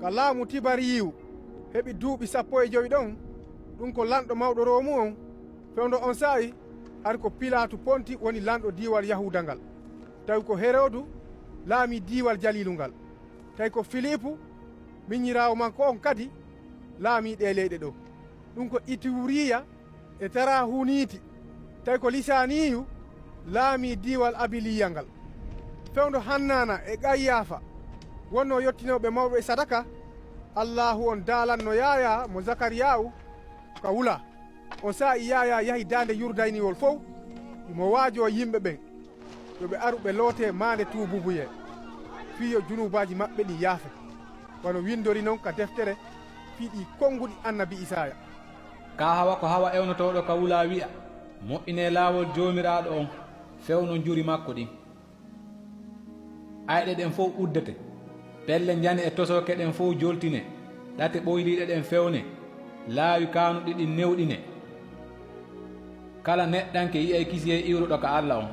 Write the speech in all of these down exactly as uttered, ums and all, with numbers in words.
Ka laamu Tibariyu heɓi duuɓi sappo e jowi ɗon, ɗum ko lanɗo mawɗo Roomu on, fewndo on saa'i hari ko Pilaatu Ponti woni lanɗo diiwal Yahuuda ngal, tawi ko Heroodu laamii diiwal Jaliilu ngal, tawi ko Filiipu minyiraawo makko on kadi laamii ɗee leyɗe ɗoo, ɗum ko Ituriya e Tarahuniiti, tawi ko Lisaaniiyu laamii diiwal Abiliya ngal. Fewndo Hannaana e Qayyaafa wonnoo yottinooɓe mawɓe sadaka, Allaahu on daalanno Yaayaa mo Zakariyaawu ka wula. On saa'i Yaayaa yahi daande Yurdayniwol fow, himo waajoo yimɓe ɓen yo ɓe aru ɓe lootee maande tuubuubuyee, fii yo junuubaaji maɓɓe ɗin yaafe, wano windori non ka deftere fii ɗii konguɗi annabi Isaaya. Kaa hawa ko hawa ewnotooɗo ka wula wi'a, moƴƴinee laawol Joomiraaɗo on, fewno njuri makko ɗin. Ayɗe ɗen fow uddete, pelle njane e tosooke ɗen fow joltinee, ɗate ɓoyliiɗe ɗen fewnee, laawi kaanuɗi ɗin newɗinee. Kala neɗɗanke yi'ay kisiyee iwruɗo ka Alla on.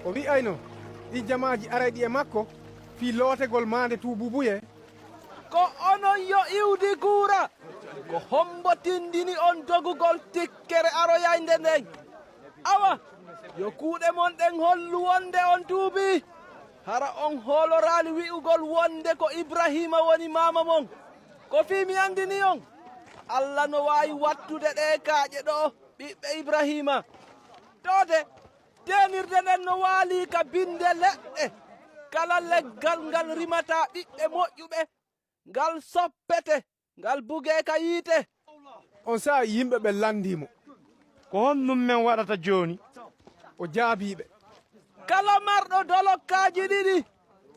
O wi'ayno ɗii jamaaji arayɗi e makko fii lootegol maande tuubuubuyee. Ko onon yo iwdi kuura! Ko hombo tindini on dogugol tikkere aroyaynde nden? Awa, yo kuuɗe mon ɗen hollu wonde on tuubii. Hara on hooloraali wi'ugol wonde ko Ibrahiima woni maama mon? Ko fii mi andinii on, Alla no waawi wattude ɗee kaaƴe ɗoo ɓiɓɓe Ibrahiima. Too de, teenirde nden no waalii ka binde leɗɗe. Kala leggal ngal rimata ɓiɓɓe moƴƴuɓe, ngal soppete, ngal bugee ka yiite. On saa'i yimɓe ɓen landii mo. Ko honɗun men waɗata jooni? O jaabii ɓe. Kala marɗo dolokkaaji ɗiɗi,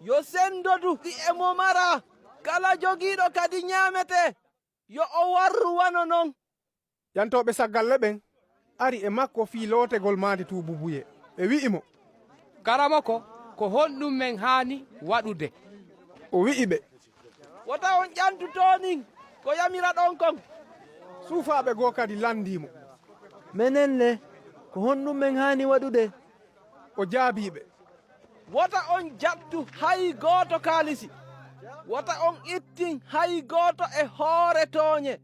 yo sendodu ɗi e mo maraa. Kala jogiiɗo kadi ɲaametee, yo o warru wano non. Ƴantooɓe saggalle ɓen ari e makko fii lootegol maande tuubuubuyee. Ɓe wi'i mo. Karamoko, ko honɗun men haani waɗude? O wi'i ɓe. Wota on ƴantu toonin ko yamiraɗon kon. Suufaaɓe goo kadi landii mo. Menen le, ko honɗun men haani waɗude? O jaabii ɓe. Wota on jattu hay gooto kaalisi. Wota on ittin hay gooto e hoore tooɲe.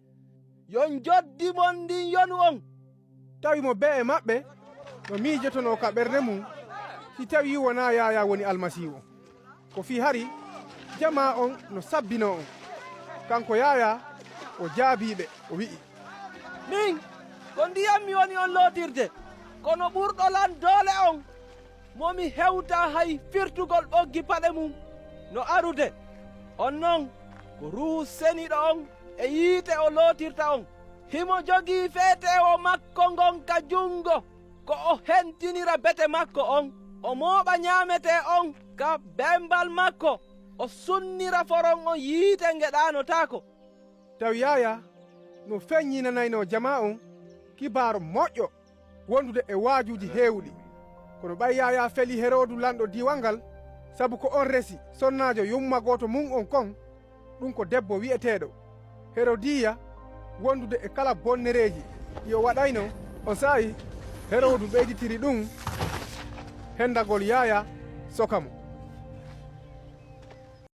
Yo njoddi mon ndin yonu on. Tawi mo bee e maɓɓe no miijotonoo ka ɓernde mun si tawii wonaa Yaayaa woni Almasiihu on. Ko fii hari jamaa on no sabbinoo on. Kanko Yaayaa o jaabii ɓe, o wi'i. Min, ko ndiyam mi woni on lootirde, kono ɓurɗo lan doole on, mo mi hewtaa hay firtugol ɓoggi paɗe mun, no arude. On non, ko Ruuhu Seniiɗo on e yiite o lootirta on. Himo jogii feeteewo makko ngon ka jungo, ko o hentinira bete makko on, o mooɓa ɲaametee on ka bembal makko, o sunnira foron on yiite nge ɗaanotaako. Tawi Yaayaa no feɲɲinanaynoo jamaa on kibaaru moƴƴo wondude e waajuuji heewuɗi. Kono ɓay Yaayaa felii Heroodu lanɗo diiwal ngal, sabu ko on resi sonnaajo yumma gooto mun on kon, ɗum ko debbo wi'eteeɗo Herodiiya, wondude e kala bonnereeji ɗi o waɗaynoo, on saa'i Heroodu ɓeyditiri ɗum hendagol Yaayaa soka mo.